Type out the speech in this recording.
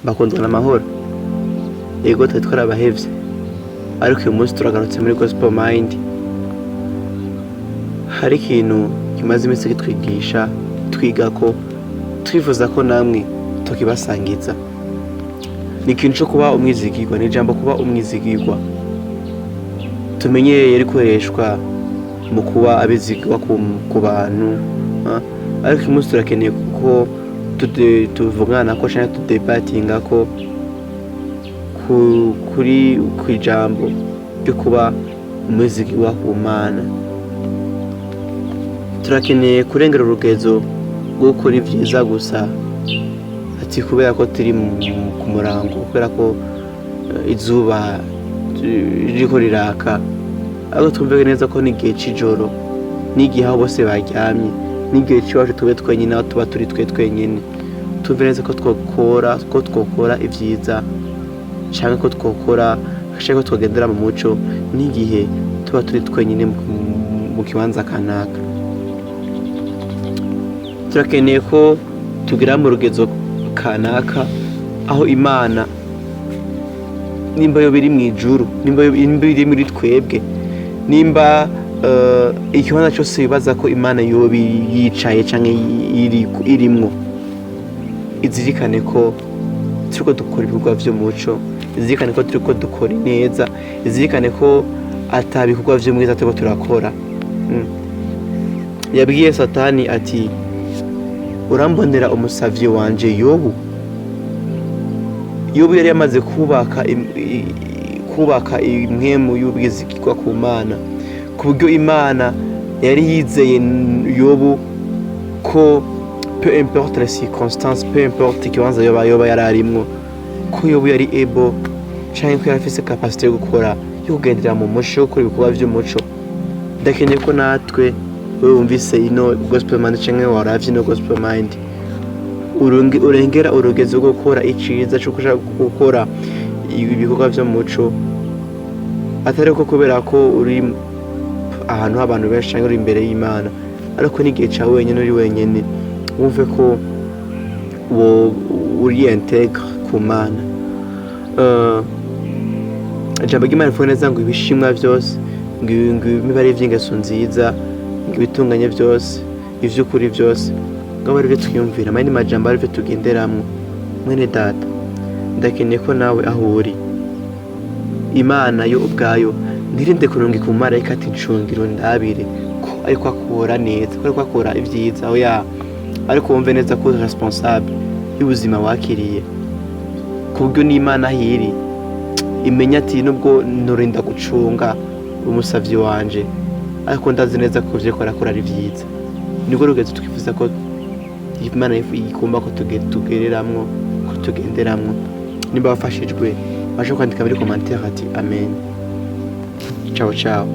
Bakundwa n'amahoro. Yego, twari twarabahevye, ariko uyu munsi turagarutse muri Gospel Mind. Hari ikintu kimaze iminsi kitwigisha, twiga ko twifuza ko namwe tukibasangiza. Ni ikintu co kuba umwizigirwa. Ni ijambo kuba umwizigirwa tumenyereye rikoreshwa mu kuba abizigirwa ku bantu, ariko uyu munsi turakeneye kuko tuvugana ko canke tudebatinga ko kuri kw'ijambo ryo kuba umwizigirwa ku Mana. Turakeneye kurengera urugezo rwo gukora ivyiza gusa, ati kubera ko turi ku murango, kubera ko izuba ririko riraka, ariko twumve neza ko n'igihe c'ijoro, n'igihe aho bose baryamye, n'igihe c'iwacu tube twenyine, aho tuba turi twe twenyine, twumve neza ko twokora ivyiza, canke ko twokora, canke ko twogendera mu muco n'igihe tuba turi twenyine mu kibanza kanaka. Turakeneye ko tugera mu rugezo kanaka aho Imana, nimba yo biri mw'ijuru, nimba iri muri twebwe, nimba ikibanza cyose wibaza ko Imana yoba yicaye canke irimwo, izirikane ko turiko dukora ibikorwa vy'umuco, izirikane ko turiko dukora ineza, izirikane ko ata bikorwa vy'umwiza turiko turakora. Yabwiye Satani ati: "Urambonera umusavyi wanje Yobu?" Yobu yari yamaze kubaka impwemu y'ubwizigirwa ku Mana, ku buryo Imana yari yizeye Yobu ko peu importe les circonstances, peu importe ikibanza yoba yari arimwo, ko Yobu yari able canke ko yari afise capacité yo gukora, yo kugendera mu muco, yo gukora ibikorwa vy'umuco. Ndakeneye ko natwe, wewe wumvise ino Gospel Mind canke waravye ino Gospel Mind, urengera urugezo rwo gukora iciza, co gushaka gukora ibikorwa vyo mu muco, atari ko kubera ko uri ahantu h'abantu benshi canke uri imbere y'Imana, ariko n'igihe cawe wenyene, uri wenyene, wumve ko wo uri intègre ku Mana. Ijambo ry'Imana rivuga neza ngo ibishimwa vyose, ngo ibiba ari ivy'ingeso nziza, ngo ibitunganye vyose, ivy'ukuri vyose, ngo abe arivyo twiyumvira, mu majambo arivyo tugenderamwo. Mwene data, ndakeneye ko nawe aho uri, Imana yo ubwayo ntirinde kurungika umumarayika ati: "Ncungiro, ndabire ko ariko akora neza, ko ariko akora ivyiza." Oya, ariko wumve neza ko uri responsable y'ubuzima wakiriye, ku buryo n'Imana aho iri imenya ati: "Nubwo nturinda gucunga umusavyi wanje, ariko ndazi neza ko ivyo ariko arakora ari vyiza." Nibwo rugezo twifuza ko Imana igomba ko tugereramwo, ko tugenderamwo. Nimba wafashijwe, basha kwandika muri commentaire ati: "Amen." Ciao ciao.